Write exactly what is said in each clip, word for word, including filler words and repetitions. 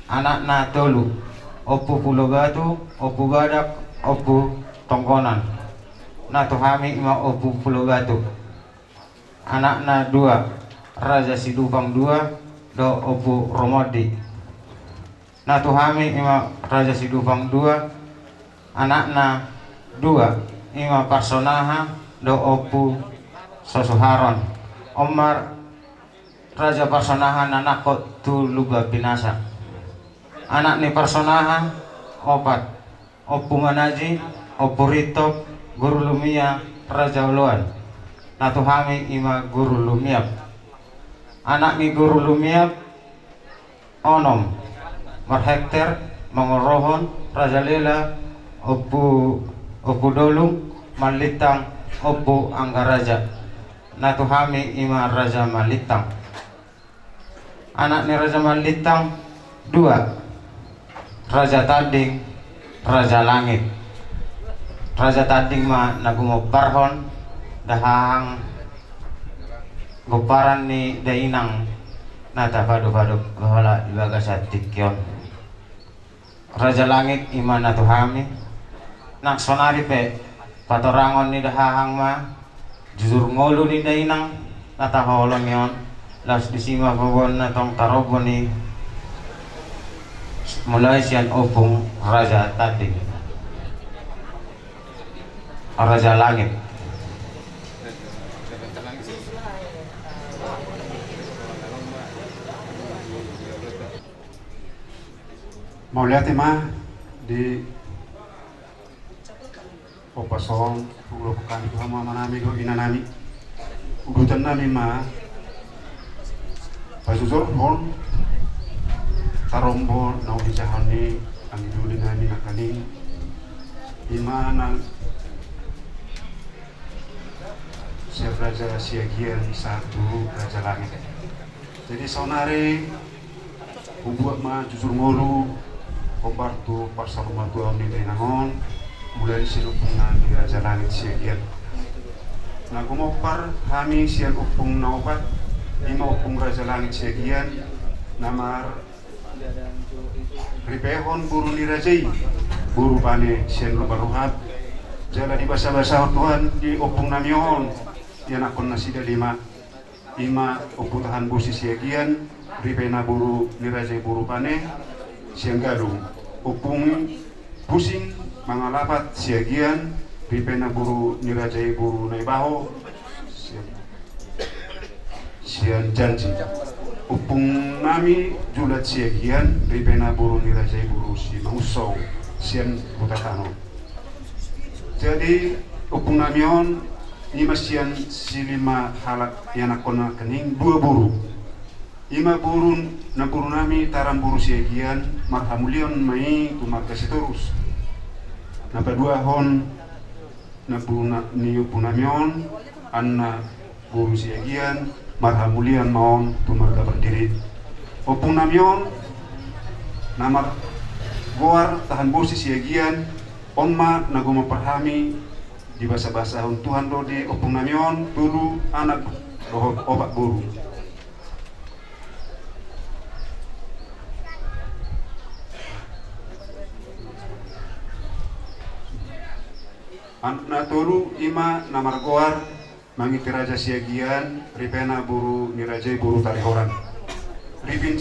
Anakna tolu, Ompu Pulo Batu, Ompu Gadak, Ompu Tongkonan. Na tu hami ima Ompu Pulo Batu. Anakna dua, Raja Sidupang dua dohot Ompu Romondi. Na tu hami ima Raja Sidupang dua, anakna dua, ima Parsonaha dohot Ompu Sosuharon. On ma Raja Parsonaha na nangkok tu Lumban Pinasa. Anak ni Parsonaha opat, Ompu Manaji, Ompu Rintop, Guru Lumia, Raja Oloan. Na tu hami ima Guru Lumiap. Anak ni Guru Lumiap onom, Marhekter, Mangorohon, Raja Lela, Ompu, Ompu Dolung, Mallintang, Ompu Anggaraja. Na tu hami ima Raja Mallintang. Anak ni Raja Mallintang dua, Raja Tanding, Raja Langit. Raja Tanding ma na gumomparhon dahahang gomparan ni dainang na tapadopado bola di bagasan tingki on. Raja Langit ima na tu hami. Nang sonari pe patorangon ni dahahang ma jujur ngolu ni dainang na tahaholongi on. Laos disi ma paboaonna tong tarombo ni mulai sian Ompung Raja Tanding, Raja Langit. Mauliate ma di opas on, hulokhon hami tu hamu amanami dohot inanami. Udutan nami ma pajojorhon tarombo na hujahahon ni anggi doli nami nangkaning, ima na sian Raja Siagian sahat tu Raja Langit. Jadi saonari hubuat ma jujur ngolu hombar tu parsaurmatuaon ni dainang on, mulai sian ompungna ni Raja Langit Siagian. Na gumompar hami sian ompung na opat, ima Ompung Raja Langit Siagian, na marripehon boru ni raja i, boru Pane sian Lumban Ruhap. Jala dibasabasahon Tuhan di ompung nami on, ianakhon nasida lima. Ima Ompu Tahan Bosi Siagian, ripena boru ni raja i boru Pane, sian Gadung. Ompung Pusing Mangalapat Siagian, ripena boru ni raja i boru Naibaho, sian, sian Janji. Ompung nami Julat Siagian, ripena boru ni raja i boru Simangunsong, sian Huta Tano. Jadi ompung nami on, ima sian silima halak ianakhon nangkaning dua boru. Ima boru, namboru nami Taran boru Siagian, marhamulian ma i tu marga Sitorus. Na paduahon namboru na, ni ompung nami on, Anna boru Siagian, marhamulian ma on tu marga Pardiri. Ompung nami on, na margoar Tahan Bosi Siagian, on ma na gumompar hami, dibasabasahon Tuhan do di ompung nami on tolu anak dohot opat boru. Anak na tolu ima na margoar Mangiti Raja Siagian, ripena boru ni raja i boru Talihoran. Ripin,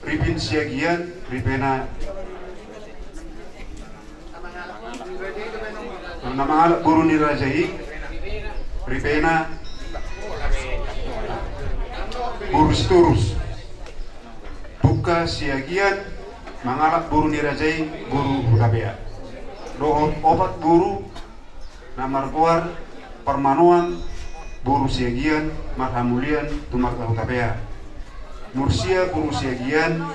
Ripin Siagian, ripena na mangalap boru ni raja i, ripena boru Sitorus. Pungka Siagian, mangalap boru ni raja i boru Hutapea. Dohot opat boru na margoar Parmanoan boru Siagian, marhamulian tu marga Hutapea. Mursia boru Siagian,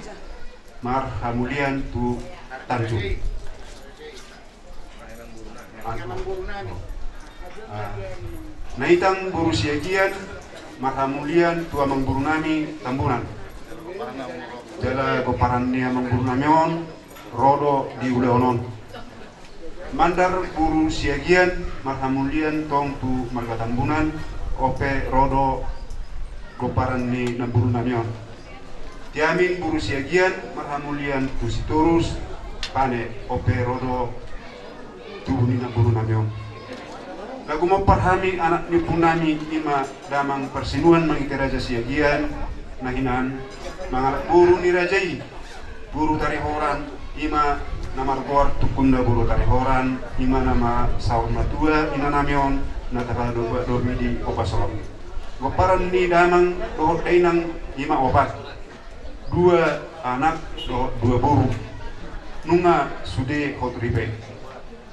marhamulian tu Tanjung. Ah. Naitang boru Siagian, marhamulian tu amangboru nami Tambunan. Jala gomparan ni amangboru nami on ro do di ulaon on. Mandar boru Siagian, marhamulian tong tu marga Tambunan, on pe ro do gomparan ni namboru nami on. Di hami boru Siagian marhamulian tu Sitorus, pane on pe ro do tubu ni namboru nami on. Lagu mompar hami anak ni ompu nami ima damang Parsinuan Mangiteraja Siagian, na hinan mangalap boru ni raja i, boru Tarihoran, ima na margoar tungkunna boru Tarihoran, ima nama saur matua ina nami on, na tapadoba domi di opas on. Gomparan ni damang dohot dainang ima opat. Dua anak dohot dua boru. Nunga sude hot ripe.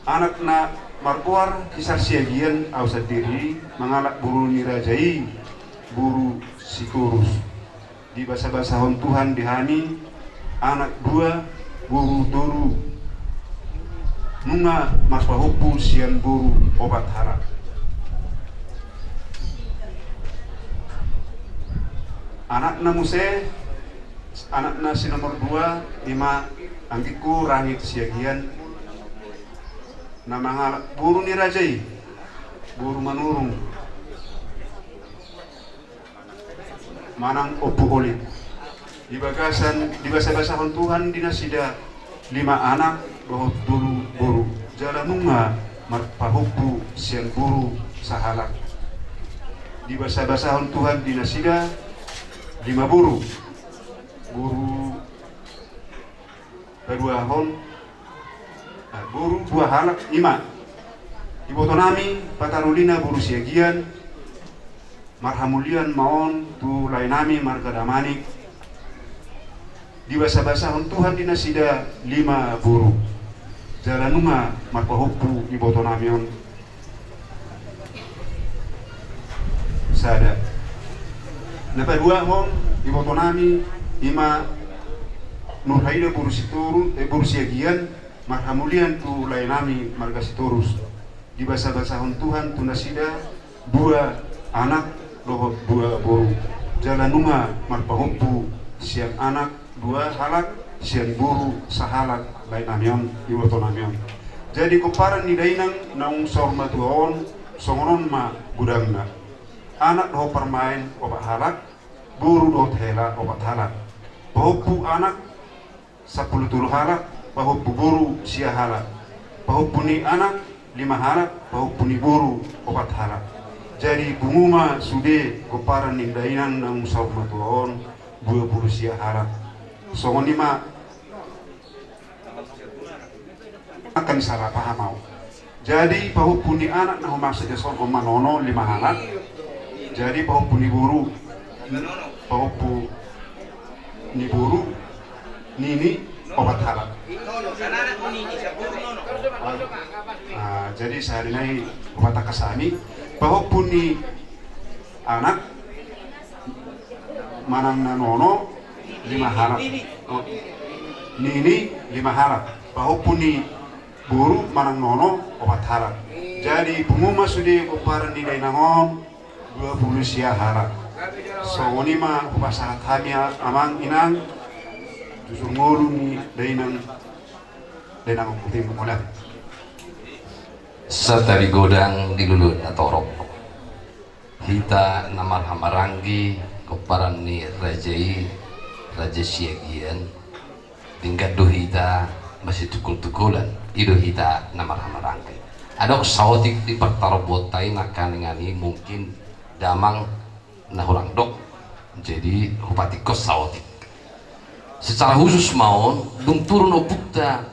Anak na margoar hisar Siagian au sandiri mangalap boru ni raja i, boru Sitorus. Dibasabasahon Tuhan di hami anak dua, boru tolu. Nunga marpahompu sian boru opat halak. Anakna muse, anakna si nomor dua ima anggingku Rangit Siagian, na mangalap boru ni raja i, boru Manurung, manang Ompu Olit. Di bagasan, dibasabasahon Tuhan di nasida lima anak dohot tolu boru, jala nunga marpahompu sian boru sahalak. Dibasabasahon Tuhan di nasida lima boru. Boru paduahon, ah, boru dua halak ima. Iboto nami Patarulina boru Siagian, marhamulian ma on tu lae nami marga Damanik. Dibasabasahon Tuhan di nasida lima boru, jala nunga marpahompu iboto nami on sada. Na paduahon iboto nami ima Nurhaida boru Sitorus, eh, boru Siagian, marhamulian tu lae nami marga Sitorus. Dibasabasahon Tuhan tu nasida dua anak dohot dua boru, jala nunga marpahompu sian anak dua halak, sian boru sahalak, lae nami on, iboto nami on. Jadi gomparan ni dainang naung saur matua on, songon on ma godangna. Anak dohot parumaen opat halak, boru dohot hela opat halak. Pahompu anak sampulu tolu halak, pahompu boru sia halak. Pahompu ni anak lima halak, pahompu ni boru opat halak. Jadi pungu ma sude gomparan ni dainang naung saur matua on, dua pulu sia halak. Songon i ma angka ni salah paham au. Jadi pahompu ni anak na humaksud i songon on ma nono lima halak. Jadi pahompu ni boru, pahompu ni boru, nini, opat halak. Ah, jadi sahali nai opat angka sami, pahompu ni anak manang na nono lima halak. Oh. Nini lima halak. Pahompu ni boru manang nono opat halak. Jadi pungu ma sude gomparan ni dainang on dua pulu sia halak. Songon i ma hupasahat hami amang inang, tu sungkulu ni dainang, dainang on puting molan. Satabi godang di luluan na torop. Hita na marhahamaranggi, gomparan ni raja i, Raja Siagian, denggan do hita masitungkol-tungkolan, i do hita na marhahamaranggi. Adong saotik di partarobuonta i nangkaningan i mungkin damang na hurang dok, jadi hupatingkos saotik. Secara khusus ma on, dung turun ompunta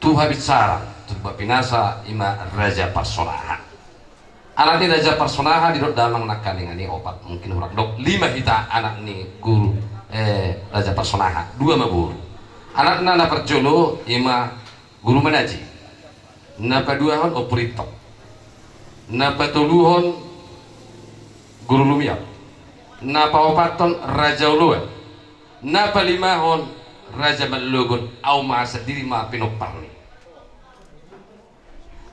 tu habisaran, tu Purba Pinasa ima Raja Parsonaha. Anak ni Raja Parsonaha didok damang nangkaningan i opat, mungkin hurang dok, lima hita anak ni guru, eh, Raja Parsonaha, dua ma boru. Anakna na parjolo ima Guru Manaji, na paduahon Ompu Rintong, na patoluhon Guru Lumion, na paopathon Raja Oloan, na palimahon Raja Mallogon, au ma sandiri ma pinomparni.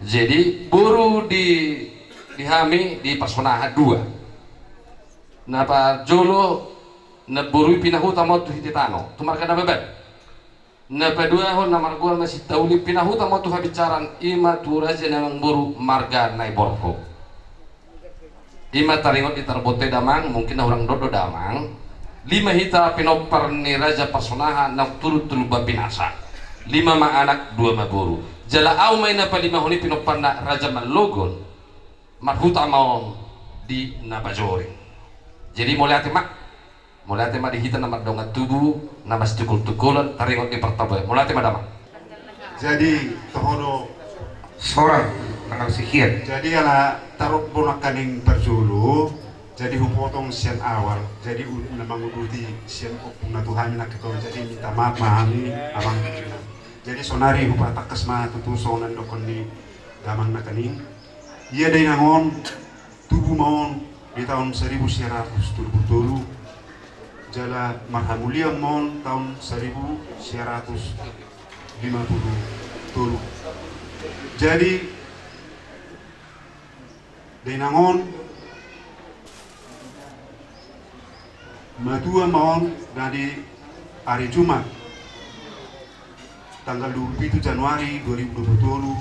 Jadi boru di, di hami di Parsonaha dua. Na parjolo, na boru i pinahuta ma on tu Hiti Tano, tu marga Nababan. Na paduahon na margoar ma Sintauli, pinahuta ma on tu Habinsaran, ima tu raja ni amangboru marga Naiborho. Ima taringot di tarobuonta i damang, mungkin na hurang dok do damang. Lima hita pinompar ni Raja Parsonaha naung turut tu Lumban Binasa. Lima ma anak, dua ma boru. Jala ahu ma i na palimahon i pinomparna Raja Mallogon. Marhuta ma on di Napajoring. Jadi mauliate ma. Mauliate ma di hita na mardongan tubu, na masitungkol-tungkolan, taringot ni partamuan. Mauliate ma damang. Jadi toho do sorang manang sihian. Jadi ala tarombo nangkaning parjolo. Jadi hupotong sian awal. Jadi u-, na manguduti sian ompung na tu hami nangkin on. Jadi minta maaf ma hami amang. Jadi sonari hupatangkas ma tutu songon na nidok ni damang nangkaning. Ia dainang on, tubu ma on di taon saribu sia ratus tolu pulu tolu, jala marhamulian ma on taon saribu sia ratus lima pulu tolu. Jadi dainang on, matua ma on na di ari Jumat tanggal dua pulu pitu Januari dua ribu dua pulu tolu,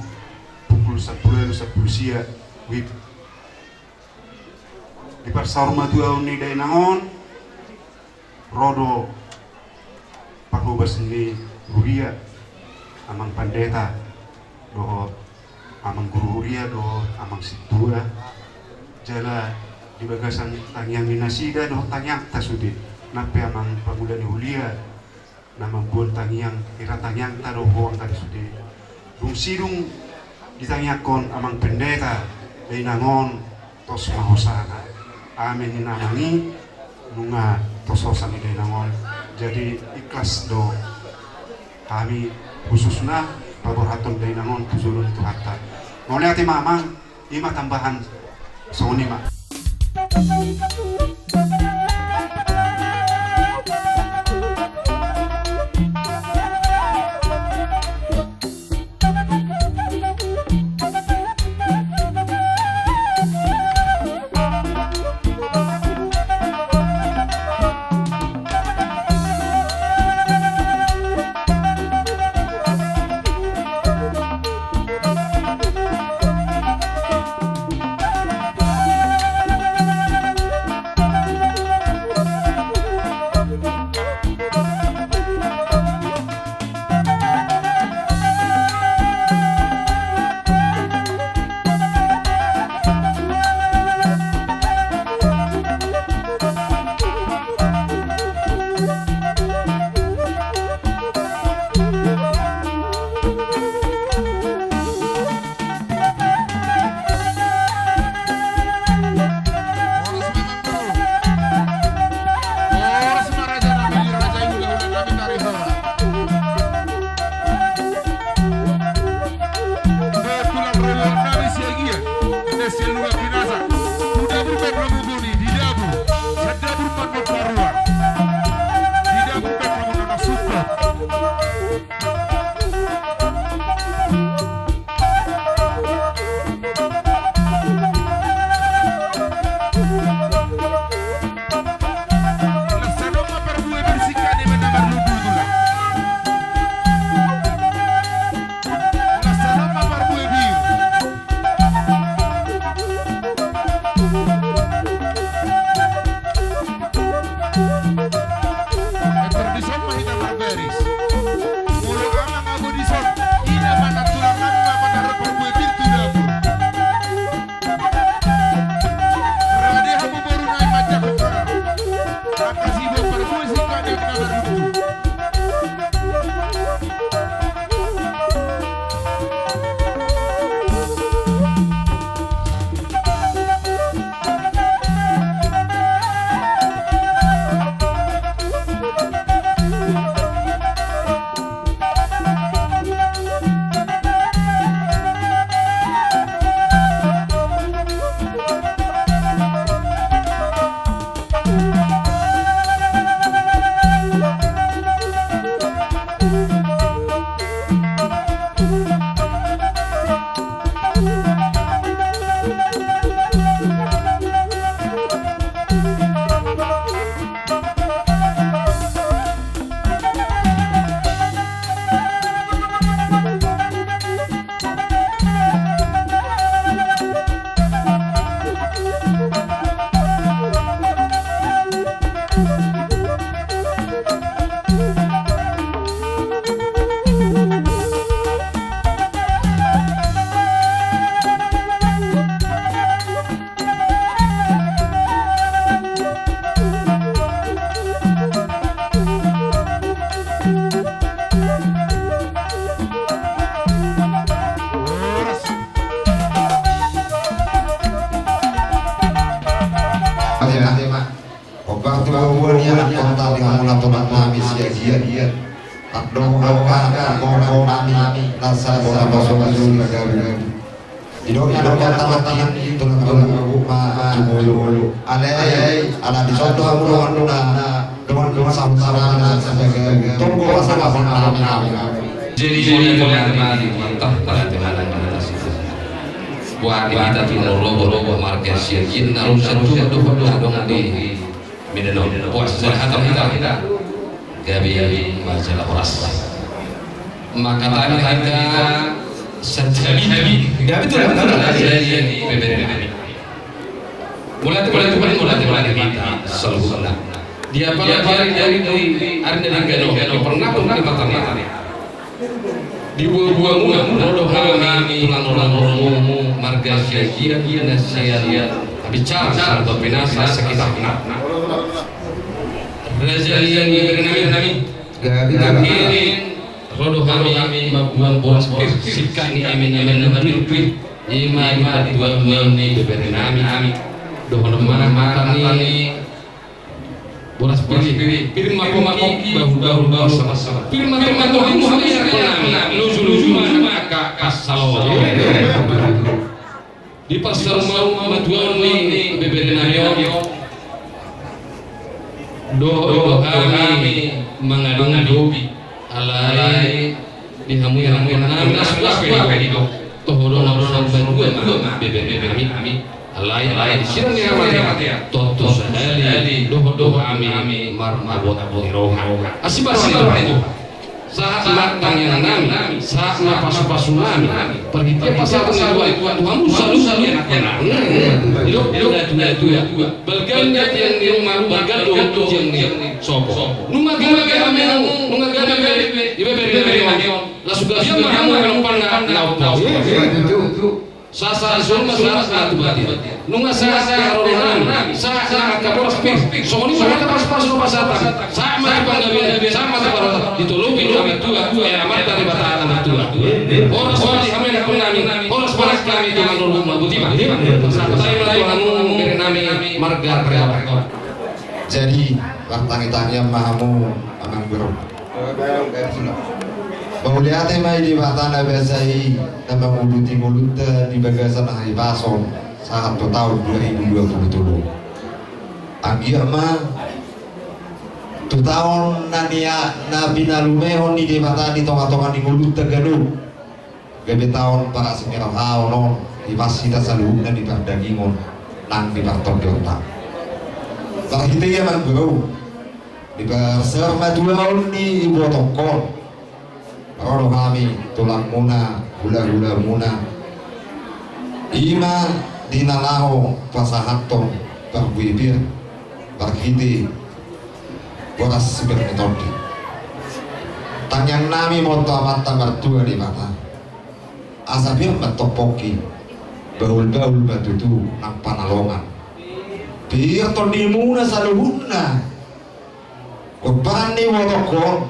pukul sampulu ualu sampulu sia wib. Di parsaur matuaon ni dainang on, ro do parhobas ni huria, amang pandeta dohot amang guru huria dohot amang sintua. Jala di bagasan tangiang ni nasida dohot tangiangta sude, nang pe amang pangula ni huria, na mamboan tangiang, hira tangiangta do ho angka di sude. Dung sidung ditangiangkon amang pendeta, dainang on tos ma hosana. Amen ninna amang i, nunga tos hosa ni dainang on. Jadi ikhlas do hami khususna paborhathon dainang on tu jolo ni Tuhanta. Mauliate ma amang. I ma tambahan, songon i ma. Dong dong ka dong dong nami nasa bola boso boso bagabu. Didok didok tangan tangan itu nang dong dong ma jumolo. Alai ala di soto aku dong dong dong dong sama sama nasa bagabu. Tunggu pasang apa nami nami. Jadi jadi mantap pada teman teman. Buat kita tuh robo robo marga Siagian narusan tuh dong dong di Medan on, puas, sehat hita. Gabe majalah horas. Maka tadi hita sejadi. Ya betul, betul. Jadi bebere. Mulai mulai mulai mulai mulai kita seluruhnya. Dia apa dia dia dia hari dari gano pernah pun di mata mata. Di buah-buahmu, ro do hami tulang-tulang romo, marga Siagian, na sian, na bicara, sarta pinasa, sakitar. Raja Lian, bebere nami, nami. Nami, ro do hami, mambuat boras pir, sikat ni emen-emen na pir, pir. Ima, ima, dua, dua, ni, bebere nami, nami. Dohonon ma, mata ni. Boras pir, pir ma pongki, bahul bahul bahul sama sama. Pir ma pongki, bahul bahul sama sama. Luju luju ma angka pasalo. Di pasar mau matuan ni bebere nami on. Dohot hami mangadopi. Alai di hamu hamu nami na suka pe didok. Toho do na urusan banua ma bebere nami. Alai alai di sidang ni hamatean tontu sahali dohot do hami marmabot ni roha. Asi basi ni roha itu. Sahat ma tangiang nami, sahat ma pasupasu nami. Parhite pasahat ni Tuhan tu hamu saluhut ni anak nami. Didok didok datu datu. Balga do tiang ni uma, balga do tiang ni sopo. Nunga gabe hami, nunga gabe di bebere nami on. Langsung gabe hami on, nunga gabe hami on. Sasa soma soma satu batin. Nunga sasa roro nami, sasa angka boras pir. Songon i ma hata pasupasu pasahat. Sahat ma tu panggabean, sahat ma tu parhorasan. Ditolopi do hami Tuhan, e Amanta Debata na martua. Horas ma di hami anak nami, horas ma di hami tulang rorobot ma, boti ma. Sai ma tu hamu bere nami marga Real. Jadi martangiang-tangiang ma hamu amang guru. Mauliate ma di Debata na basa i na manguduti ngolunta di bagasan hahipason sahat tu taon dua ribu dua puluh tolu. Anggiat ma tu taon na nia na pinalumehon ni Debata di tonga-tonga ni ngolunta ganup. Gabe taon parasinian roha on, i ma hita saluhutna di pardagingon nang di partondionta. Marhite i amang guru, di parserma tuaon ni ibotokkon, ro do hami tulangmuna, hulahulamuna. I ma di na laho pasahathon parbue pir. Marhite boras pir ni tondi. Tangiang nami ma tu Amanta Martua Debata. Asa pir ma antong pongki, bahul-bahul ma tutu nang panalongan. Pir tondimuna saluhutna. Gomparan ni ibotokkon.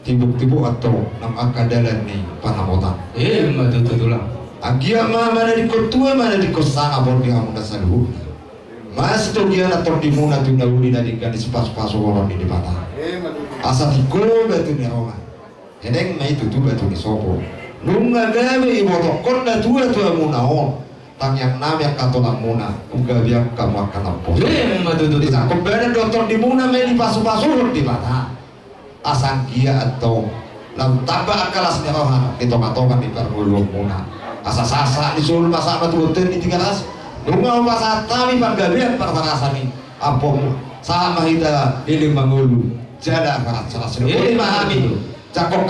Tibuk-tibuk antong nang angka dalan ni pangamotan. Ima tutu tulang. Anggiat ma manadingkon tua manadingkon sangap on di hamuna saluhutna. Masitogian antong tondimuna tu na uli na denggan di sipasupasu ni Debata. Asa tingko batu ni roha. Hening ma i tutu batu ni sopo. Nunga gabe ibotokkon na tua tu hamuna on. Tangiang nami angka tulangmuna, umgabe hamu angka nampuna. Ima tutu tulang. Disangkop badan do tondimuna ma i dipasupasuhon Debata. Asa anggiat antong lam tamba angka las ni roha di tonga-tonga ni parngoluonmuna. Asa sahat-sahat ni solu ma sahat ma tu bontean ni Tigaras. Nunga hupasahat hami panggabean parhorasan i. Ampu sahat ma hita leleng mangolu jala rahat salas ni. Ima hami. Jangkon